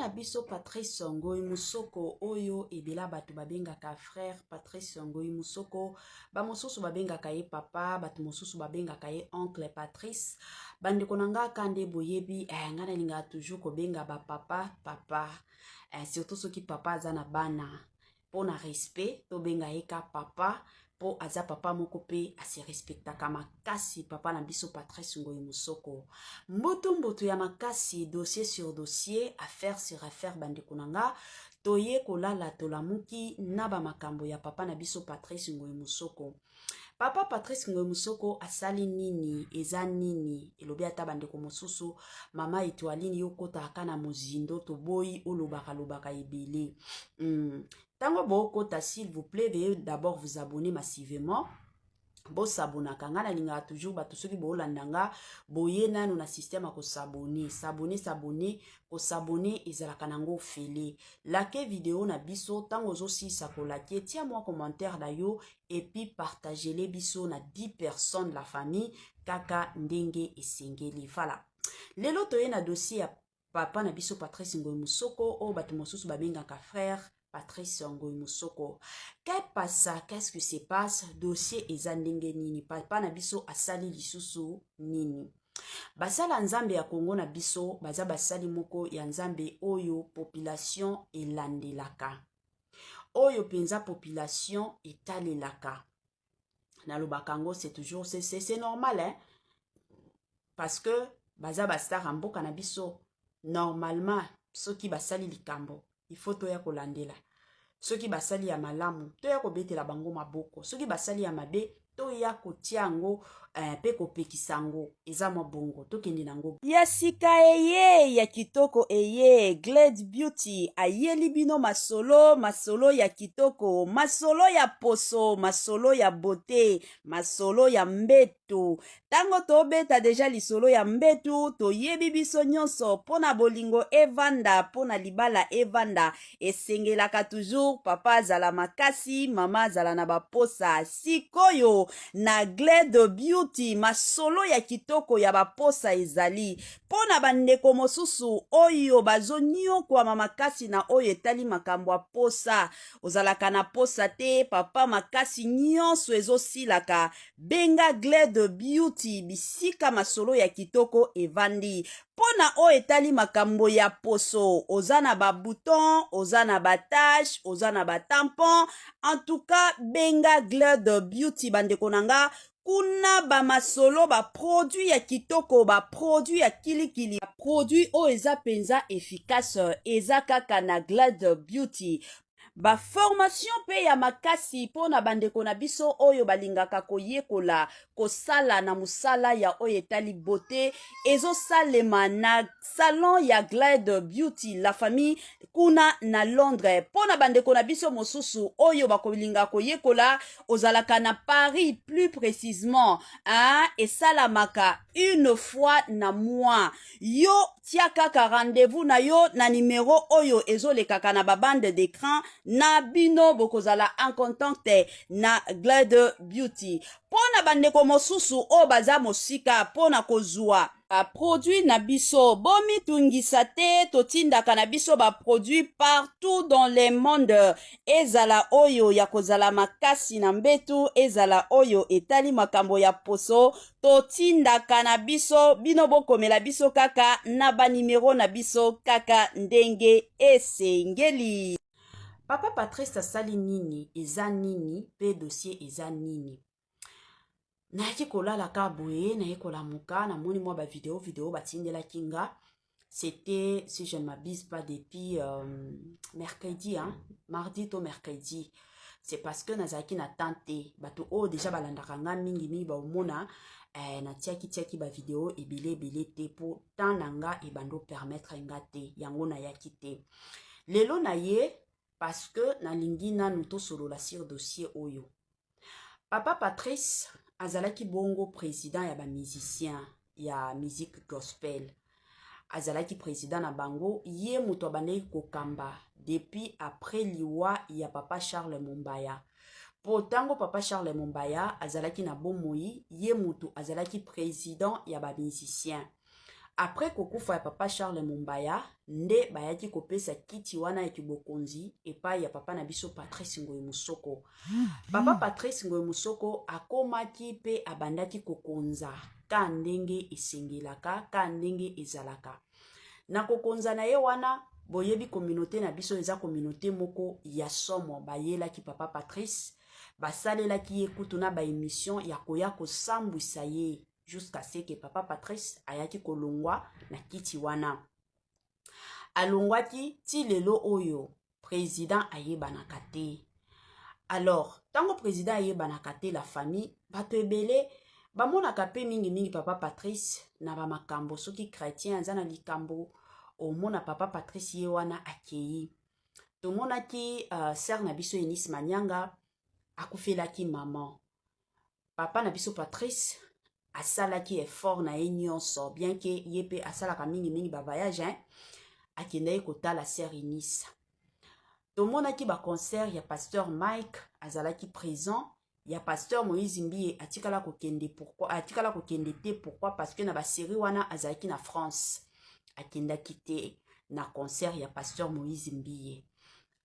na biso Patrice Ngoyi Musoko, oyo ebela bato babengaka frère Patrice Ngoyi Musoko, bamosusu babengaka ye papa, bato mosusu babengaka ye oncle Patrice. Bandeko na nga, ka nde boyebi, nga nalingaka toujours kobenga bapapa papa, surtout soki papa aza na bana. Mpo na respect, tobenga ye ka papa, mpo aza papa moko mpe ase respectaka makasi. Papa na biso Patrice Ngoyi Mosoko, mbutu mbutu ya makasi, dossier sur dossier, affaire sur affaire. Bandeko na nga, toye kolala, tolamuki na bamakambo ya papa na biso Patrice Ngoyi Mosoko. Papa Patrice Ngoyi Mosoko asali nini? Eza nini? Elobi ata bandeko mosusu: "Mama Etoiline, yo kotaka na mozindo, toboyi olobaka lobaka ebele." Ntango bookota, s'il vous plaît, veuillez d'abord vous abonner massivement. Bosabonaka. Nga nalingaka toujours bato, soki boolanda nga, boye nanu na système ya kos'abonner, s'abonner, s'abonner. Kos'abonner ezalaka nango ofele. Like video na biso. Ntango ozosilisa koliker, tia mwa commentaire na yo et puis partagele biso na 10 personnes, la famille, kaka ndenge esengeli. Voilà, lelo toye na dossier ya papa na biso Patrice Ngoyi Mosoko, oyo bato mosusu babengaka frère Patrice Ngoyi Mosoko. Qu'est-ce qu'est-ce qui se passe? Dossier eza ndenge nini? Papa na biso asali lisusu nini? Basala Nzambe ya Kongo na biso baza basali moko ya Nzambe oyo population elandelaka, oyo mpenza population etalelaka. Nalobaka yango, c'est toujours, c'est normal, hein? Parce que baza bastar ya mboka na biso. Normalement, soki basali likambo, il faut toya kolandela. Soki basali ya malamu, toya kobetela bango maboko. Soki basali ya mabe, toya kotia yango mpe kopekisa yango. Eza mwa bongo, tokende nango. Ya sika eye, ya kitoko eye, Glade Beauty ayeli bino masolo, masolo ya kitoko, masolo ya poso, masolo ya beauté, masolo ya mbetu. Ntango tobeta déjà lisolo ya mbetu, toyebi biso nyonso, mpo na bolingo evanda, mpo na libala evanda, esengelaka toujours papa azala makasi, mama azala na baposa. Sikoyo na Glade Beauty, masolo ya kitoko ya baposa ezali mpo na bandeko mosusu oyo bazoniokwama makasi na oyo etali makambo ya posa. Ozalaka na posa te, papa, makasi nyonso ezosilaka, benga Glade Beauty, bisika masolo ya kitoko evandi. Mpo na oyo etali makambo ya poso, oza na babouton, oza na batache, oza na batampon, en tout cas benga Glade Beauty. Bandeko na nga, kuna bamasolo, baproduit ya kitoko, baproduit ya kilikili, baproduit oyo eza mpenza efficace, eza kaka na Glade Beauty. Baformation mpe ya makasi mpo na bandeko na biso oyo balingaka koyekola kosala na mosala ya oyo etali beauté, ezosalema na salon ya Glade Beauty, la famille, kuna na Londres. Mpo na bandeko na biso mosusu oyo bakolinga koyekola, ozalaka na Paris plus précisement, hein, esalamaka une fois na mois. Yo tia kaka rendez-vous na yo na nimero oyo ezolekaka na babande d'écran na bino, bokozala en contact na Glade Beauty. Mpo na bandeko mosusu oyo baza mosika mpo na kozwa baproduit na biso, bomitungisa te, totindaka na biso baproduit partout dans le monde. Ezala oyo ya kozala makasi na mbetu, ezala oyo etali makambo ya poso, totindaka na biso. Bino bokomela biso kaka na banimero na biso, kaka ndenge esengeli. Papa Patrice asali nini? Eza nini mpe dossier eza nini? Nayaki kolala ka boye, naye kolamuka, namoni mwa bavideo video batindelaki nga. C'était, si je ne m'abuse pas, depuis mercredi, hein? Mardi to mercredi. C'est parce que nazalaki na temps te. Bato oyo déjà balandaka nga mingimingi baomona, natiaki tiaki bavideo ebele ebele te, mpo temps na nga ebandi opermettre nga te. Yango nayaki te lelo na ye, parce que nalingi nanu tosolola sur dossier oyo. Papa Patrice azalaki bongo président ya bamusicien ya musique gospel. Azalaki président na bango, ye moto abandaki kokamba depuis après liwa ya papa Charles Mombaya. Mpo ntango papa Charles Mombaya azalaki na bomoi, ye moto azalaki président ya bamusicien. Après kokufa ya papa Charles Mombaya nde bayaki kopesa kiti wana ya kibokonzi epai ya papa na biso Patrice Ngoyi Musoko. Papa Patrice Ngoyi Musoko akomaki mpe abandaki kokonza ka ndenge esengelaka, ka ndenge ezalaka. Na kokonza na ye wana, boyebi communauté na biso eza communauté moko ya somo. Bayelaki papa Patrice, basalelaki ye kutu na ba émission ya koya kosambwisa ye jusqu'à ce que papa Patrice ayaki kolongwa na kiti wana. Alongwaki ti lelo oyo président ayebanaka te. Alors ntango président ayebanaka te, la famille, bato ebele bamonaka mpe mingimingi papa Patrice na bamakambo. Soki chrétien aza na likambo, omona papa Patrice ye wana akei. Tomonaki sœur na biso Enis Manyanga akufelaki mama. Papa na biso Patrice asalaki effort na ye nyonso, bien que ye mpe asalaka mingimingi bavoyage, hein? Akendaki kotala sœur Enis. Tomonaki baconcert ya pasteur Mike, azalaki présent. Ya pasteur Moïse Mbiye, atikala kokende. Pourquoi atikala kokende te? Pourquoi? Parce que na basérie wana azalaki na France, akendaki te na concert ya pasteur Moïse Mbiye.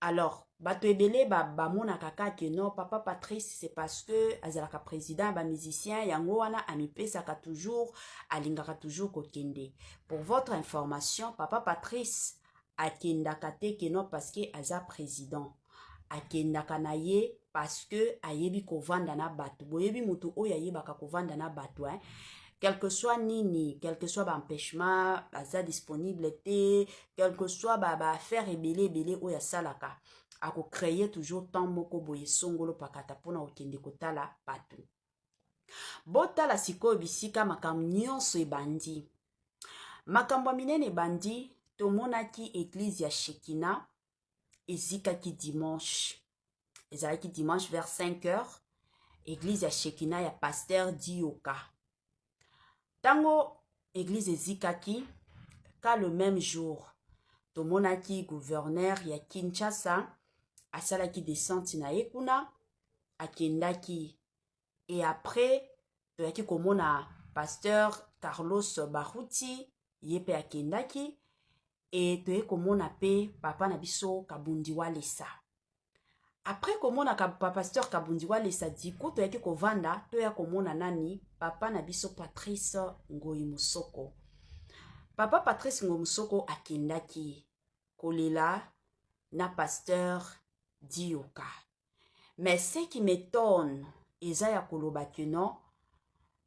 Alors bato ebele bamonaka ba kaka non, papa Patrice, c'est parce que azalaka président ya bamusicien, yango wana amipesaka toujours, alingaka toujours kokende. Pour votre information, papa Patrice akendaka te que non parce que aza président. Akendaka na ye parce que ayebi kovanda na bato. Boyebi motu oyo ayebaka kovanda na bato, hein? Quel que soit nini, quel que soit baempêchement, aza disponible te, quel que soit baaffaire ba ebele ebele oyo asalaka, akocréer toujours temps moko boye songolo pakata mpona kokende kotala bato. Botala sikoyo bisika makambo nyonso ebandi, makambo ya minene ebandi. Tomonaki église ya Shekina ezikaki dimanche, ezalaki dimanche vers 5 heures, église ya Shekina ya pasteur Dioka. Ntango église ezikaki ka, le même jour tomonaki gouverneur ya Kinshasa asalaki descente na ye kuna, akendaki. Et après toyaki komona pasteur Carlos Baruti, ye mpe akendaki. E toye komona mpe papa na biso Kabundi Walesa. Après komona ka, pasteur Kabundi Walesa, diku toyaki kovanda, toya komona nani? Papa na biso Patrice Ngoi Mosoko. Papa Patrice Ngoi Mosoko akendaki kolela na pasteur Dioka. Mais ce qui m'étonne eza ya koloba que non,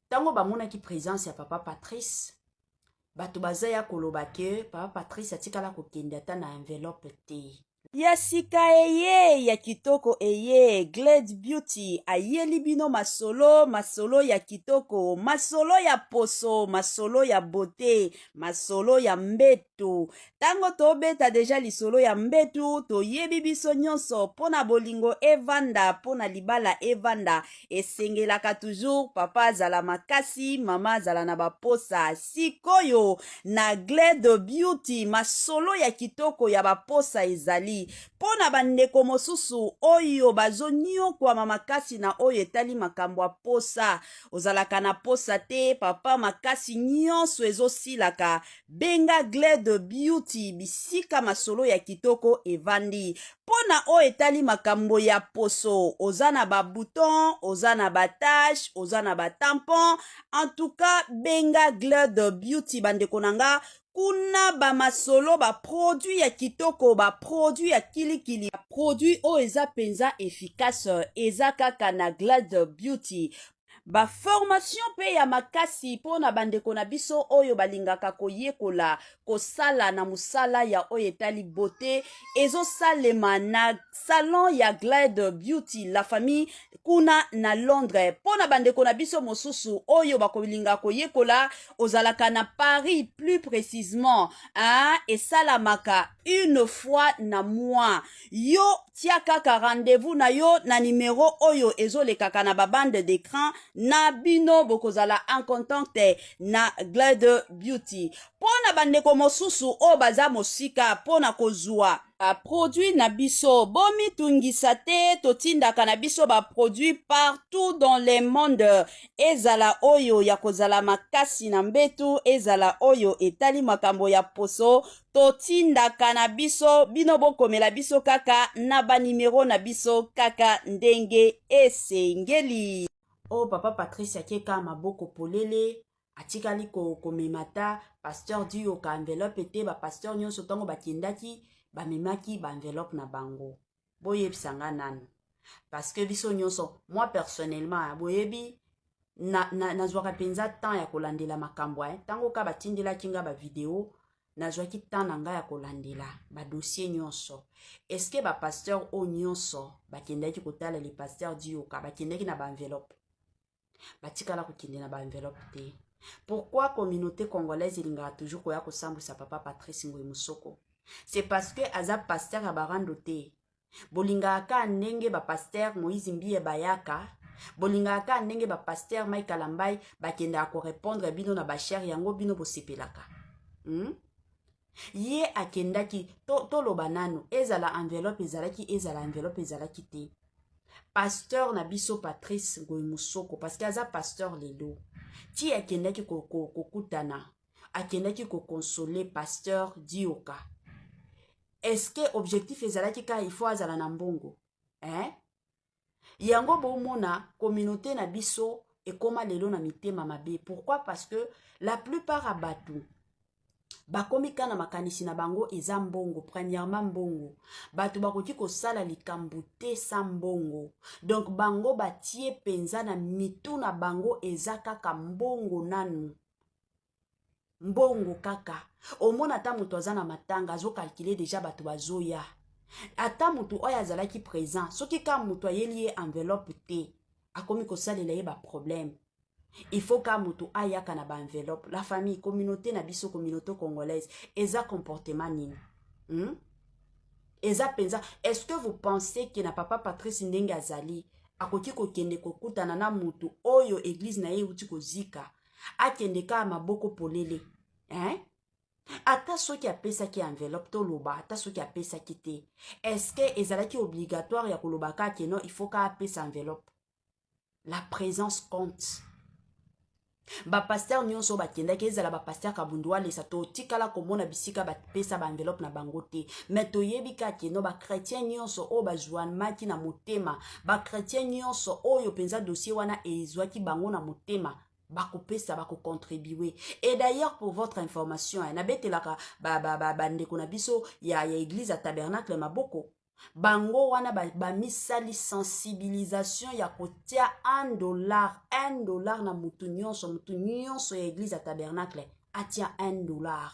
ntango bamonaki présence ya papa Patrice, bato baza ya koloba ke papa Patrice atikala kokende ata na enveloppe te. Ya sika eye, ya kitoko eye, Glade Beauty ayeli bino masolo, masolo ya kitoko, masolo ya poso, masolo ya beauté, masolo ya mbetu. Ntango tobeta déjà lisolo ya mbetu, toyebi biso nyonso, mpo na bolingo evanda, mpo na libala evanda, esengelaka toujours papa azala makasi, mama azala na baposa. Sikoyo na Glade Beauty, masolo ya kitoko ya baposa ezali mpo na bandeko mosusu oyo bazoniokwama makasi na oyo etali makambo ya posa. Ozalaka na posa te, papa, makasi nyonso ezosilaka, benga Glade Beauty, bisika masolo ya kitoko evandi mpo na oyo etali makambo ya poso. Oza na babouton, oza na batache, oza na batampon, en tout cas benga Glade Beauty. Bandeko na nga, kuna bamasolo, baproduit ya kitoko, baproduit ya kilikili, baproduit oyo eza mpenza efficace, eza kaka na Glade Beauty. Baformation mpe ya makasi mpo na bandeko na biso oyo balingaka koyekola kosala na mosala ya oyo etali beauté ezosalema na salon ya Glade Beauty, la famille, kuna na Londres. Mpo na bandeko na biso mosusu oyo bakolinga koyekola, ozalaka na Paris plus précisement, hein, esalamaka une fois na mois. Yo tia kaka rendez-vous na yo na nimero oyo ezolekaka na babande d'écran na bino, bokozala en contact na Glade Beauty. Mpo na bandeko mosusu oyo baza mosika mpo na kozwa Ba produits na biso bomitungisa te totindaka na biso ba produits partout dans le monde ezala oyo ya kozala makasi na mbetu ezala oyo etali makambo ya poso totindaka na biso bino bokomela biso kaka na ba numero na biso kaka ndenge esengeli. Oh papa Patrice akeka maboko polele atikali komema ata pasteur Diyoka enveloppe te. Ba pasteur nyonso ntango bakendaki bamemaki ba enveloppe na bango. Boyebisa nga nanu parce que biso nyonso, moi personnellement, boyebi nazwaka na mpenza temps ya kolandela makambo. Ntango ka batindelaki nga ba vidéo, nazwaki temps na ngai ya kolandela ba dossier nyonso. Est-ce ba pasteur oyo nyonso bakendaki kotala le pasteur Diyoka bakendaki na ba enveloppe? Batikala kokende na ba enveloppe te. Pourquoi communauté congolaise elingaka toujours koya kosambwisa papa Patrice Ngoi Mosoko? C'est parce que aza pasteur ya barando te. Bolingaka kaka ndenge ba pasteur Moïse Mbiye bayaka, bolingaka kaka ndenge ba pasteur Mike Kalambai bakendaka ko répondre bino na ba chaire yango, bino bosepelaka, Ye akendaki, toloba to nanu, ezala enveloppe ezalaki, ezala enveloppe ezalaki te, pasteur na biso Patrice Ngoi Mosoko, parce que aza pasteur lelo, ti akendaki kokutana, akendaki ko consoler pasteur Dioka, est-ce que objectif ezalaki kaka il faut azala na mbongo, hein? Yango bomona communauté na biso ekóma lelo na mitema mabe. Pourquoi? Parce que la plupart ya bato bakomi kaka na makanisi na bango eza mbongo. Premièrement mbongo. Bato bakoki kosala likambo te sa mbongo. Donc bango batie mpenza na mitu na bango eza kaka mbongo nanu, mbongo kaka. Omona ata moto aza na matanga, azo calculer déjà bato bazoya. Ata moto oyo azalaki présent, soki kaka moto ayeli ye enveloppe te, akomi kosalela ye ba problème. Il faut ka moto ayaka na ba enveloppe. La famille, communauté na biso, communauté congolaise, eza comportement nini, Eza mpenza, est-ce que vous pensez que na papa Patrice ndenge azali, akoki kokende kokutana na motu oyo église na ye euti kozika, akende kaka maboko polele, hein? Ata soki apesaki enveloppe, toloba ata soki apesaki te, est-ce que ezalaki obligatoire ya koloba kaka non, il faut ka apesa enveloppe? La présence compte. Ba pasteur nyonso bakendaki, ezala ba pasteur Kabundu Walesa, totikala komona bisika bapesa ba enveloppe na bango te. Mais toyebi kaka no ba chrétien nyonso oyo bazwamaki na motema, ba chrétien nyonso oyo mpenza dossier wana ezwaki bango na motema, bakopesa, bako contribuer. Et d'ailleurs, pour votre information, nabetelaka bandeko ba, ba, na biso ya église ya Tabernacle maboko. Bango wana bamisali ba sensibilisation ya kotia 1 dollar, 1 dollar na mutu nyonso. Mutu nyonso ya église ya Tabernacle atia 1 dollar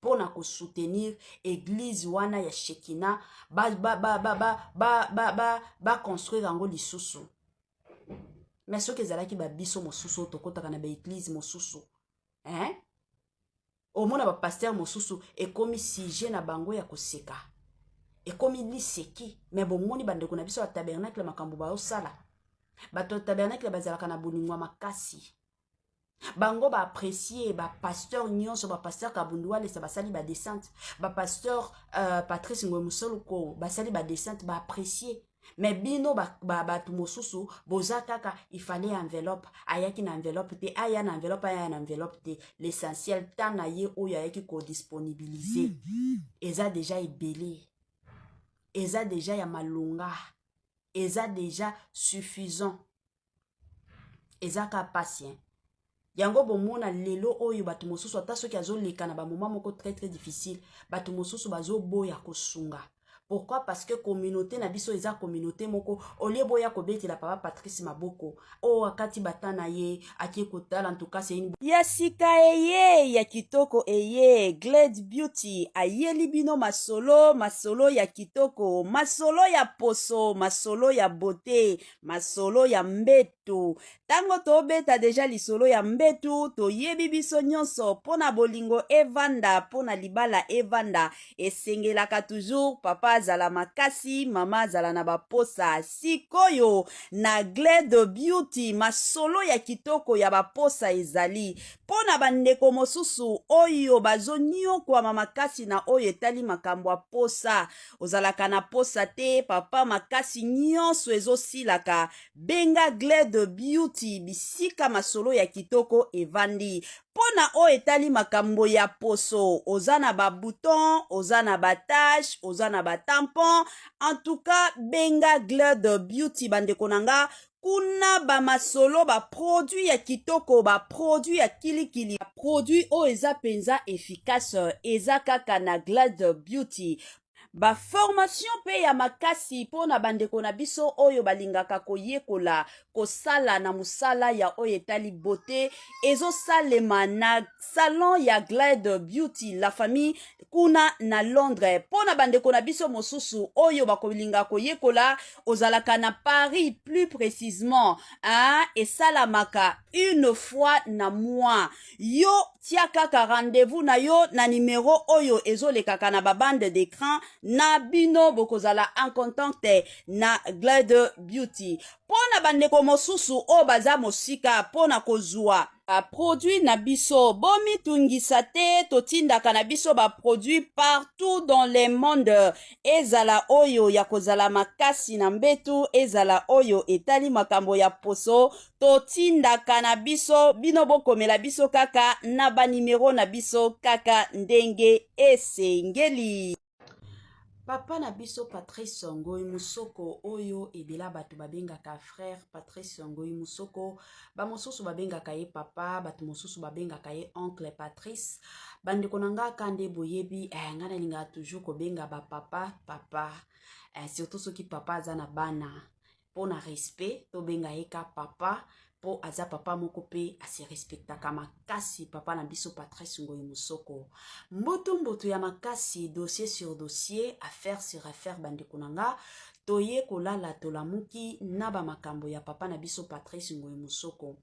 mpona ko soutenir église wana ya Shekina, ba construire ba, ba, ba, ba, ba, ba yango lisusu. Mais soki ezalaki babiso mosusu oyo tokɔtaka na ba église mosusu, hein? Omona ba pasteur mosusu ekomi sujet na bango ya koseka, ekomi liseki. Mais bomoni bandeko na biso ya Tabernacle, makambo baosala. Bato ya Tabernacle bazalaka na bolingo ya makasi. Bango ba apprécier ba pasteur nyonso. Ba pasteur Kabundu Walesa basali ba descente, ba pasteur Patrice Ngoi Mosoloko basali ba descente, ba apprécier. Mais bino bato ba, ba, mosusu boza kaka il fallait enveloppe, ayaki na enveloppe te, aya na enveloppe, aya na enveloppe te, l'essentiel temps na ye oyo ayaki ko disponibiliser eza déjà ebele, eza déjà ya malonga, eza déjà suffisant. Eza ka pasi yango bomona lelo oyo bato mosusu, ata soki azoleka na ba moment moko très très difficile, bato mosusu bazoboya kosunga. Pourquoi? Parce que communauté na biso eza communauté moko, olie boya kobetela papa Patrice maboko oyo akati bata na ye akie kotala ntukasi ya sika eye ya kitoko eye. Glade Beauty ayeli bino masolo, masolo ya kitoko, masolo ya poso, masolo ya beauté, masolo ya mbetu. Ntango tobeta déjà lisolo ya mbetu, toyebi biso nyonso, mpo na bolingo evanda, mpo na libala evanda, esengelaka toujours papa. azala makasi, mama azala na baposa. Sikoyo na Glade Beauty masolo ya kitoko ya baposa ezali mpo na bandeko mosusu oyo bazonyokwama makasi na oyo etali makambo ya posa. Ozalaka na posa te papa, makasi nyonso ezosilaka. Benga Glade Beauty, bisika masolo ya kitoko evandi. Mpo na oyo etali makambo ya poso, oza na babouton, oza na batache, oza na batampon, en tout cas benga Glade Beauty. Bandeko na nga, kuna bamasolo, baproduit ya kitoko, baproduit ya kilikili, baproduit oyo eza mpenza efficace, eza kaka na Glade Beauty. Baformation mpe ya makasi mpo na bandeko na biso oyo balingaka koyekola kosala na mosala ya oyo etali beauté ezosalema na salon ya Glade Beauty, la famille, kuna na Londres. Mpo na bandeko na biso mosusu oyo bakolinga koyekola, ozalaka na Paris plus précisement, hein, esalamaka une fois na mois. Yo tia kaka rendez-vous na yo na numero oyo ezolekaka na babande d'écran na bino, bokozala en contact na Glade Beauty. Mpo na bandeko mosusu oyo baza mosika mpo na kozwa baproduit na biso, bomitungisa te, totindaka na biso baproduit partout dans le monde. Ezala oyo ya kozala makasi na mbetu, ezala oyo etali makambo ya poso, totindaka na biso. Bino bokomela biso kaka na banimero na biso kaka ndenge esengeli. Papa na biso Patrice Ngoi Musoko, oyo ebela bato babengaka frère Patrice Ngoi Musoko, bamosusu babengaka ye papa, bato mosusu babengaka ye oncle Patrice. Bandeko na nga, ka nde boyebi, ngai nalingaka toujours kobenga bapapa papa, surtout soki papa aza na bana. Mpo na respect, tobenga ye ka papa, mpo aza papa moko mpe ase respectaka makasi. Papa na biso Patrice Ngoi Mosoko, mbutu mbutu ya makasi, dossier sur dossier, affaire sur affaire. Bandeko na nga, toye kolala, tolamuki na bamakambo ya papa na biso Patrice Ngoi Mosoko.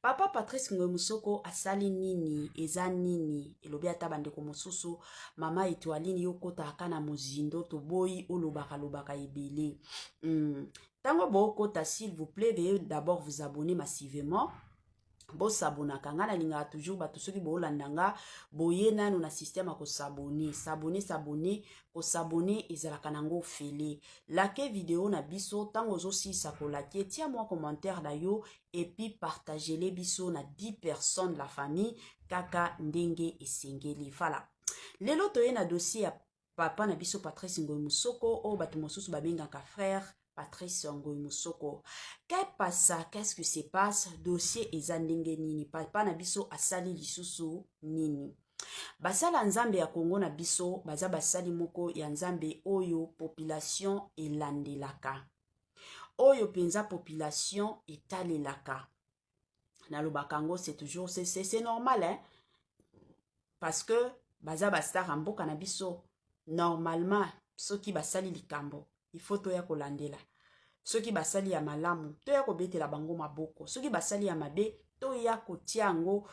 Papa Patrice Ngoi Mosoko asali nini? Eza nini? Elobi ata bandeko mosusu, mama Etoiline, yo okotaka na mozindo, toboyi olobaka lobaka ebele. Ntango bookota, s'il vous plaît, veuillez d'abord vous abonner massivement. Bosabonaka. Ngai nalingaka toujours bato, soki boolanda nga, boye nanu na système ya kos'abonner, s'abonner, s'abonner. Kos'abonner ezalaka nango ofele. Like video na biso. Ntango ozosilisa kolike, tia mwa commentaire na yo et puis partagele biso na 10 personnes, la famille, kaka ndenge esengeli. Voilà, lelo toye na dossier ya papa na biso Patrice Ngoi Mosoko, oyo bato mosusu babengaka frère Patrice Ngoi Mosoko. Que pasa? Qu'est-ce que se passe? Dossier eza ndenge nini? Papa na biso asali lisusu nini? Basala Nzambe ya Kongo na biso baza basali moko ya Nzambe oyo population elandelaka, oyo mpenza population etalelaka. Nalobaka yango, c'est toujours, c'est normal, hein? Parce que baza bastar ya mboka na biso. Normalement, soki basali likambo, il faut toya kolandela. Soki basali ya malamu, toya kobetela bango maboko. Soki basali ya mabe, toya kotia yango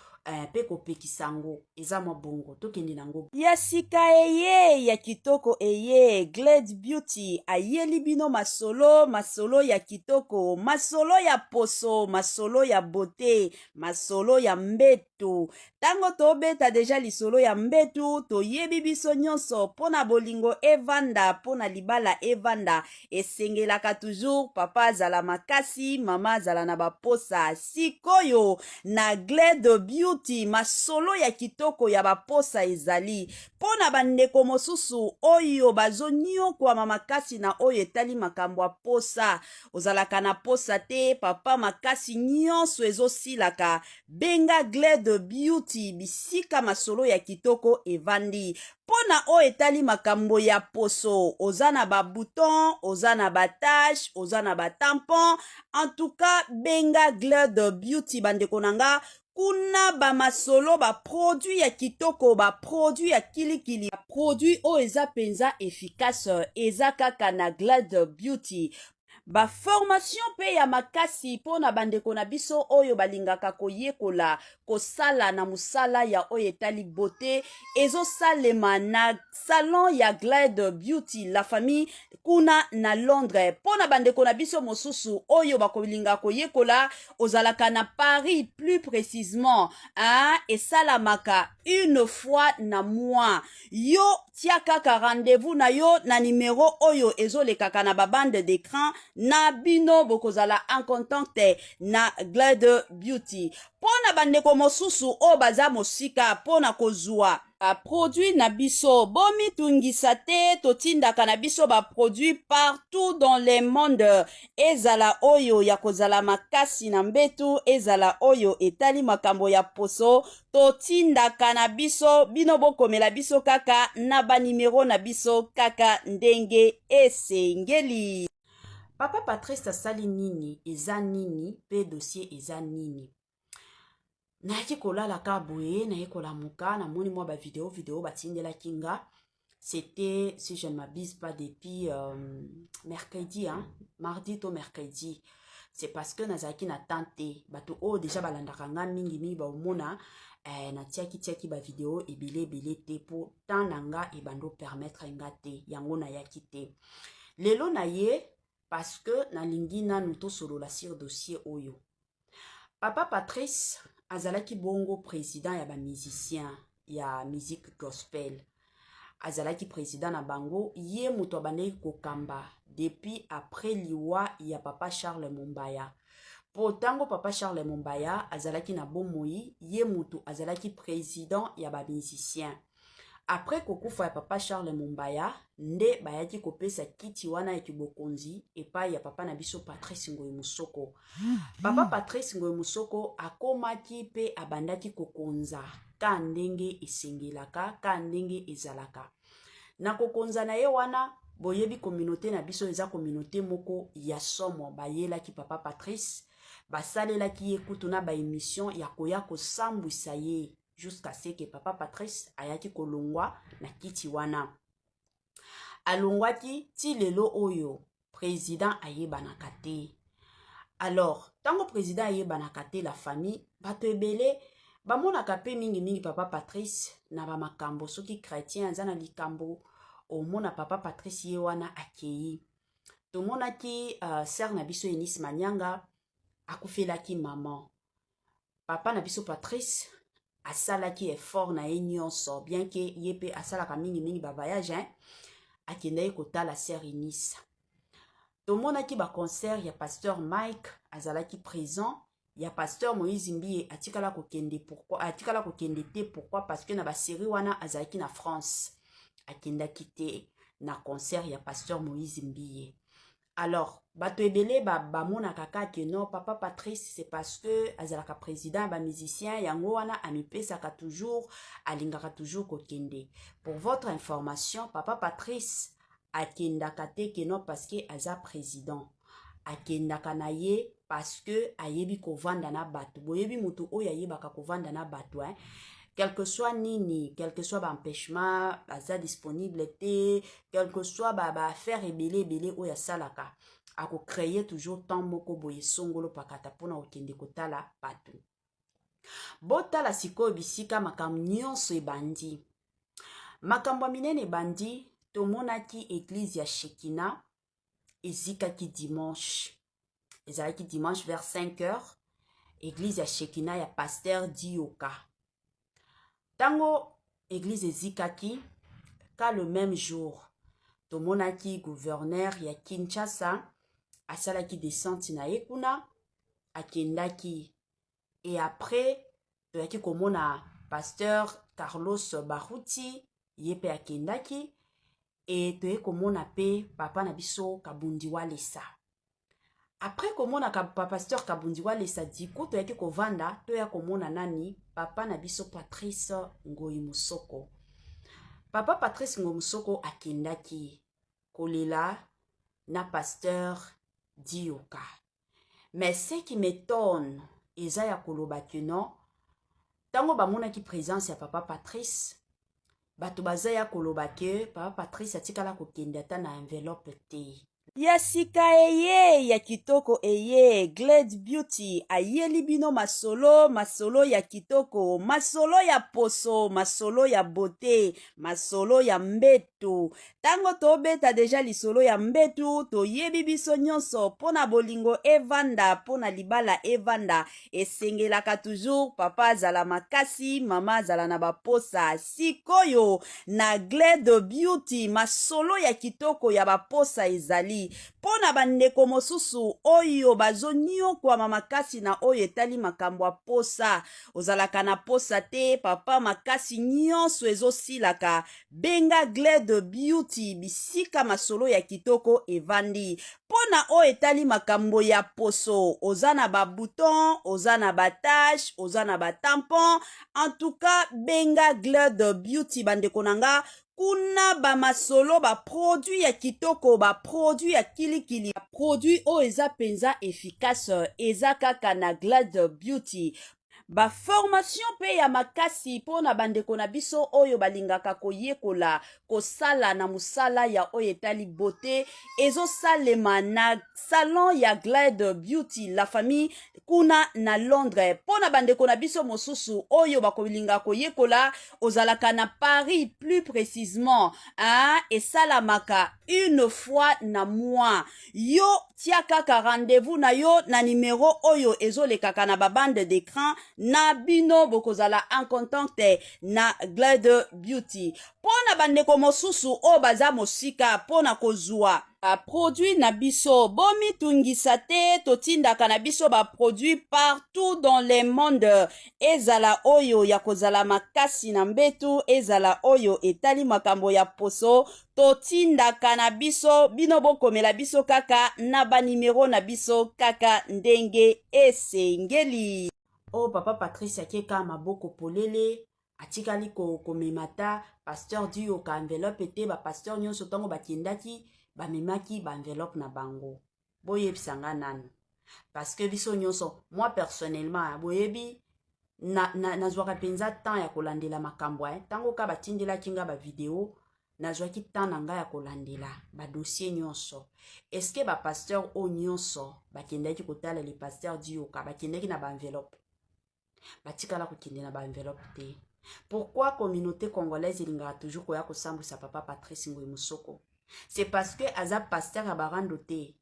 mpe kopekisa yango. Eza mwa bongo, tokende nango. Ya sika eye, ya kitoko eye, Glade Beauty ayeli bino masolo, masolo ya kitoko, masolo ya poso, masolo ya beauté, masolo ya mbetu. Ntango tobeta deja lisolo ya mbetu, toyebi biso nyonso, mpo na bolingo evanda, mpo na libala evanda, esengelaka toujours papa azala makasi, mama azala na baposa. Sikoyo na Glade Beauty masolo ya kitoko ya baposa ezali mpo na bandeko mosusu oyo bazonyokwama makasi na oyo etali makambo ya posa. Ozalaka na posa te papa, makasi nyonso ezosilaka. Benga Glade Beauty, bisika masolo ya kitoko evandi. Mpo na oyo etali makambo ya poso, oza na babouton, oza na batache, oza na batampon, en tout cas benga Glade Beauty. Bandeko na nga, kuna bamasolo, baproduit ya kitoko, baproduit ya kilikili, baproduit oyo eza mpenza efficace, eza kaka na Glade Beauty. Ba formation pe ya makasi mpo na bandeko na biso oyo balingaka koyekola kosala na mosala ya oyo etali beauté ezosalema na salon ya Glade Beauty la famille kuna na Londres. Mpo na bandeko na biso mosusu oyo bakolinga koyekola, ozalaka na Paris plus précisement, hein, esalamaka une fois na mois. Yo tia kaka rendez-vous na yo na numero oyo ezolekaka na babande d'écran na bino, bokozala en contact na Glade Beauty. Mpo na bandeko mosusu oyo baza mosika mpo na kozwa baproduit na biso, bomitungisa te, totindaka na biso baproduit partout dans le monde, ezala oyo ya kozala makasi na mbetu, ezala oyo etali makambo ya poso, totindaka na biso. Bino bokomela biso kaka na banimero na biso kaka ndenge esengeli. Papa Patrice asali nini? Eza nini mpe dossier eza nini? Nayaki kolala ka boye, naye kolamuka, namoni mwa bavideo video batindelaki nga. C'était, si je ne m'abuse pas, depuis mercredi, hein? Mardi to mercredi. C'est parce que nazalaki na temps te. Bato oyo déjà balandaka nga mingimingi baomona natiaki tiaki bavideo ebele ebele te, mpo temps na nga ebandi opermettre nga te. Yango nayaki te lelo na ye, parce que nalingi nanu tosolola sur dossier oyo. Papa Patrice azalaki bongo président ya bamusicien ya musique gospel. Azalaki président na bango, ye moto abandaki kokamba depuis après liwa ya papa Charles Mombaya, mpo ntango papa Charles Mombaya azalaki na bomoi, ye moto azalaki président ya bamusicien. Après kokufa ya papa Charles Mombaya, nde bayaki kopesa kiti wana ya kibokonzi epai ya papa na biso Patrice Ngoyi Mosoko. Papa Patrice Ngoyi Mosoko akomaki mpe abandaki kokonza ka ndenge esengelaka, ka ndenge ezalaka na kokonza na ye wana. Boyebi, communauté na biso eza communauté moko ya somo. Bayelaki papa Patrice, basalelaki ye kutu na baémission ya koya kosambwisa ye, jusqu'à ce que papa Patrice ayaki kolongwa na kiti wana. Alongwaki, ti lelo oyo président ayebanaka te. Alors ntango président ayebanaka te, la famille, bato ebele bamonaka mpe mingimingi papa Patrice na bamakambo. Soki chrétien aza na likambo, omona papa Patrice ye wana akei. Tomonaki sœur na biso Enis Manyanga akufelaki mama. Papa na biso Patrice asalaki effort na ye nyonso, bien que ye mpe asalaka mingimingi bavoyage, hein? Akendaki kotala sœur Enis. Tomonaki baconcert ya pasteur Mike, azalaki présent. Ya pasteur Moïse Mbiye, atikala kokende. Pourquoi atikala kokende te? Pourquoi? Parce que na basérie wana azalaki na France, akendaki te na concert ya pasteur Moïse Mbiye. Alors bato ebele bamonaka ba kaka non, papa Patrice, c'est parce que azalaka président ya bamusicien, yango wana amipesaka toujours, alingaka toujours kokende. Pour votre information, papa Patrice akendaka te que non parce que aza président. Akendaka na ye parce que ayebi kovanda na bato. Boyebi motu oyo ayebaka kovanda na bato, hein? Quel que soit nini, quel que soit baempêchement, aza disponible te, quel que soit baaffaire ba ebele ebele oyo asalaka, akocréer toujours temps moko boye songolo pakata mpona kokende kotala bato. Botala sikoyo bisika makambo nyonso ebandi, makambo ya minene ebandi. Tomonaki église ya Shekina ezikaki dimanche. Ezalaki dimanche vers 5 heures, église ya Shekina ya pasteur Dioka. Ntango église ezikaki ka, le même jour tomonaki gouverneur ya Kinshasa asalaki descente na ye kuna, akendaki. Et après toyaki komona pasteur Carlos Baruti, ye mpe akendaki. E toye komona mpe papa na biso Kabundi Walesa. Après komona ka, pasteur Kabundi Walesa, diku toyaki kovanda, toya komona nani? Papa na biso Patrice Ngoi Mosoko. Papa Patrice Ngoi Mosoko akendaki kolela na pasteur Dioka. Mais ce qui m'étonne eza ya koloba que non, ntango bamonaki présence ya papa Patrice, bato baza ya koloba que papa Patrice atikala kokende ata na enveloppe te. Ya sika eye ya kitoko eye Glade Beauty ayeli bino masolo, masolo ya kitoko, masolo ya poso, masolo ya beauté, masolo ya mbetu. Tango tobeta deja lisolo ya mbetu, toyebi biso nyonso mpo na bolingo evanda, mpo na libala evanda, esengelaka toujours papa azala makasi, mama azala na baposa. Sikoyo na Glade Beauty masolo ya kitoko ya baposa ezali mpo na bandeko mosusu oyo bazonyokwama makasi na oyo etali makambo ya posa. Ozalaka na posa te papa, makasi nyonso ezosilaka. Benga Glade Beauty bisika masolo ya kitoko evandi. Mpo na oyo etali makambo ya poso, oza na ba bouton, oza na ba tache, oza na ba tampon, en tout cas benga Glade Beauty bandeko na nga. Kuna ba masolo, ba produit ya kitoko, ba produit ya kilikili, ba produit oyo eza mpenza efficace, eza kaka na Glade Beauty. Ba formation mpe ya makasi mpo na bandeko na biso oyo balingaka koyekola kosala na mosala ya oyo etali beauté ezosalema na salon ya Glade Beauty la famille kuna na Londres. Mpo na bandeko na biso mosusu oyo bakolinga koyekola, ozalaka na Paris plus précisément, hein, esalamaka une fois na mois. Yo tia kaka rendez-vous na yo na numero oyo ezolekaka na babande d'écran na bino, bokozala en contact na Glade Beauty. Mpo na bandeko mosusu oyo baza mosika mpo na kozwa baproduit na biso, bomitungisa te, totindaka na biso baproduit partout dans le monde, ezala oyo ya kozala makasi na mbetu, ezala oyo etali makambo ya poso, totindaka na biso. Bino bokomela biso kaka na banimero na biso kaka ndenge esengeli. Oyo papa Patrice akeka maboko polele, atikali komema ta pasteur Dioka enveloppe te. Bapasteur nyonso ntango bakendaki, bamemaki baenveloppe na bango. Boyebisa nga nanu, parce que biso nyonso, moi personnellement, boyebi nazwaka mpenza temps ya kolandela makambo. Ntango ka batindelaki nga bavideo, nazwaki temps na ngai ya kolandela badossier nyonso. Est-ce bapasteur oyo nyonso bakendaki kotala le pasteur Dioka bakendaki na baenveloppe? Batikala kokende na baenveloppe te. Pourquoi communauté congolaise elingaka toujours koya kosambwisa papa Patrice Ngoi Mosoko? C'est parce que aza pasteur ya barando te.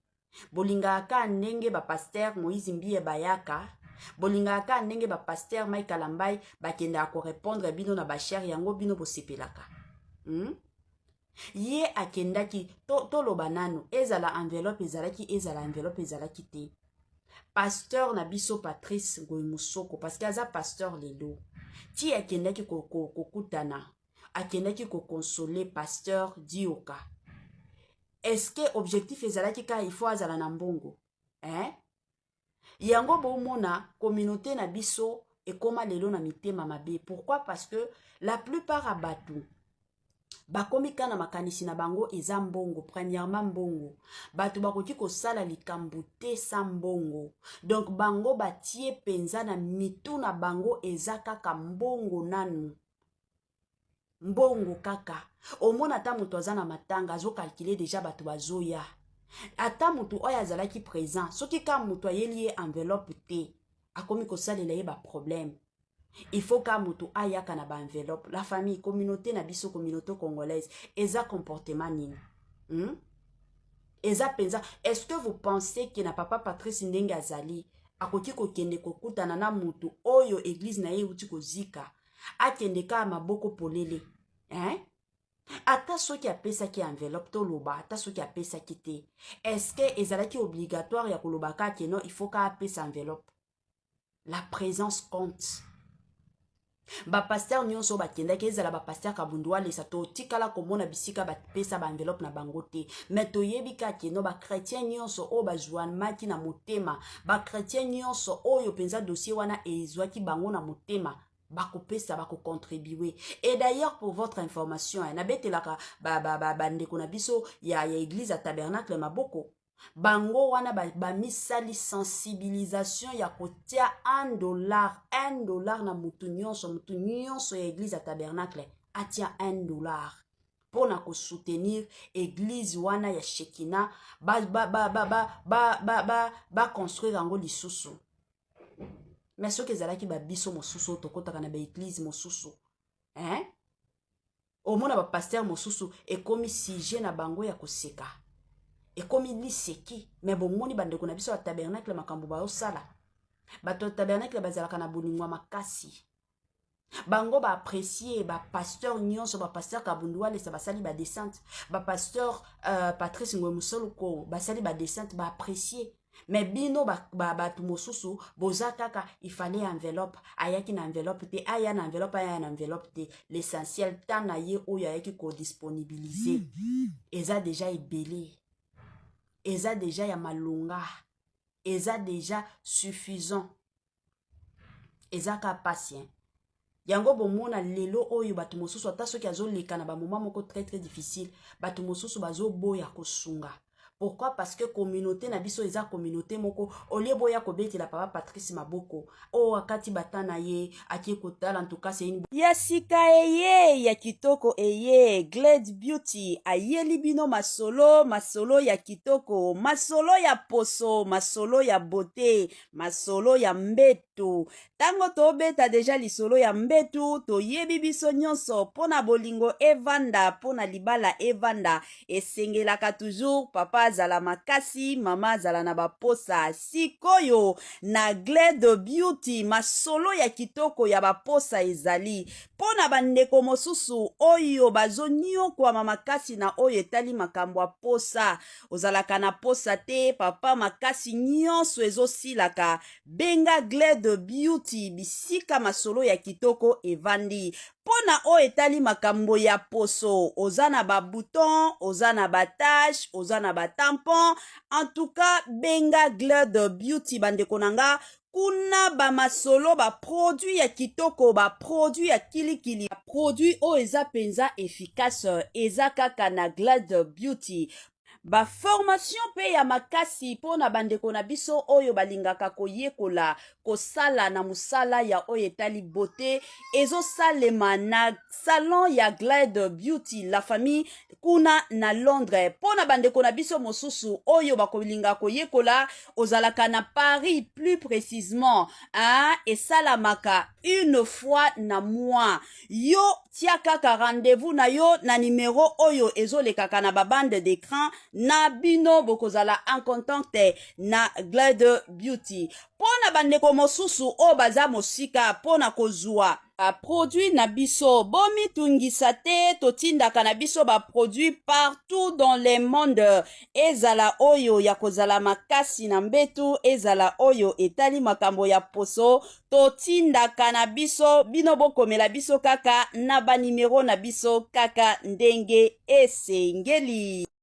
Bolingaka kaka ndenge bapasteur Moïse Mbiye bayaka, bolingaka kaka ndenge bapasteur Mike Kalambai bakendaka korépondre bino na bachere yango, bino bosepelaka, Ye akendaki, toloba nanu, ezala enveloppe ezalaki, ezala enveloppe ezalaki te, pasteur na biso Patrice Ngoi Mosoko, parce que aza pasteur lelo, ti akendaki kokutana, akendaki koconsoler pasteur Dioka, est-ce que objectif ezalaki kaka il faut azala na mbongo, hein? Yango bomona communauté na biso ekóma lelo na mitema mabe. Pourquoi? Parce que la plupart ya bato bakomi kaka na makanisi na bango eza mbongo. Premièrement mbongo. Bato bakoki kosala likambo te sa mbongo. Donc bango batie mpenza na mitu na bango eza kaka mbongo nanu, mbongo kaka. Omona ata moto aza na matanga, azokalkule deja bato bazoya. Ata moto oyo azalaki présent, soki kaka moto ayeli ye enveloppe te, akomi kosalela ye baproblème. Il faut ka moto ayaka na baenveloppe. La famille, communauté na biso, communauté congolaise, eza comportement nini, Eza mpenza, est-ce que vous pensez ke na papa Patrice ndenge azali, akoki kokende kokutana na moto oyo église na ye euti kozika, akende kaka maboko polele, hein? Ata soki apesaki enveloppe, toloba ata soki apesaki te, est-ce que ezalaki obligatoire ya koloba kaka ke non, il faut ka apesa enveloppe? La présence compte. Bapasteur nyonso oyo bakendaki, ezala bapasteur Kabundu Walesa, totikala komona bisika bapesa baenveloppe na bango te. Mais toyebi kaka no bachrétien nyonso oyo bazwamaki na motema, bachrétien nyonso oyo mpenza dossier wana ezwaki bango na motema, bakopesa, bakocontribue. Et d'ailleurs, pour votre information, nabetelaka bandeko na biso ya église ya Tabernacle maboko. Bango wana bamisali sensibilisation ya kotia 1 dollar, 1 dollar na motu nyonso. Motu nyonso ya église ya Tabernacle atia 1 dollar. mpo na kosoutenir église wana ya Shekina, baconstruire ba, ba, ba, ba, ba, ba, ba yango lisusu. Mais soki ezalaki babiso mosusu oyo tokɔtaka na baéglise mosusu, hein? Omona bapasteur mosusu ekomi sujet na bango ya koseka, ekomi liseki. Mais bomoni bandeko na biso ya Tabernacle, makambo bazosala. Bato ya Tabernacle bazalaka na bolingo ya makasi. Bango baapprécie bapasteur nyonso. Bapasteur Kabundu Walesa basali badescente, bapasteur Patrice Ngoy Mosoloko basali badescente, baapprécie. Mais bino bato ba, ba, mosusu boza kaka ifale enveloppe. Ayaki na enveloppe te, aya na enveloppe, aya na enveloppe te, l'essentiel, temps na ye oyo ayaki kodisponibiliser eza déjà ebele, eza déjà ya malonga, eza déjà suffisant. Eza ka patient yango. Bomona lelo oyo bato mosusu, ata soki azoleka na bamoment moko très très difficile, bato mosusu bazoboya kosunga. Pourquoi? Parce que communauté na biso eza communauté moko olie boya kobetela papa Patrice maboko oyo akati bata na ye akie kotala. Ntukasi ya sika eye ya kitoko eye, Glade Beauty ayeli bino masolo, masolo ya kitoko, masolo ya poso, masolo ya beauté, masolo ya mbetu. Ntango tobeta déjà lisolo ya mbetu, toyebi biso nyonso, mpo na bolingo evanda, mpo na libala evanda, esengelaka toujours papa azala makasi, mama azala na baposa. Sikoyo na Glade Beauty, masolo ya kitoko ya baposa ezali mpo na bandeko mosusu oyo bazoniokwama makasi na oyo etali makambo ya posa. Ozalaka na posa te, papa, makasi nyonso ezosilaka, benga Glade Beauty, bisika masolo ya kitoko evandi. Mpo na oyo etali makambo ya poso, oza na babouton, oza na batache, oza na batampon, en tout cas benga Glade Beauty. Bandeko na nga, kuna bamasolo, baproduit ya kitoko, baproduit ya kilikili, baproduit oyo eza mpenza efficace, eza kaka na Glade Beauty. Baformation mpe ya makasi mpo na bandeko na biso oyo balingaka koyekola kosala na mosala ya oyo etali beauté, ezosalema na salon ya Glade Beauty La Famille kuna na Londres. Mpo na bandeko na biso mosusu oyo bakolinga koyekola, ozalaka na Paris plus précisement, hein, esalamaka une fois na mois. Yo tia kaka rendez-vous na yo na nimero oyo ezolekaka na babande d'écran na bino, bokozala en contact na Glade Beauty. Mpo na bandeko mosusu oyo baza mosika mpo na kozwa baproduit na biso, bomitungisa te, totindaka na biso baproduit partout dans le monde. Ezala oyo ya kozala makasi na mbetu, ezala oyo etali makambo ya poso, totindaka na biso. Bino bokomela biso kaka na banimero na biso kaka ndenge esengeli.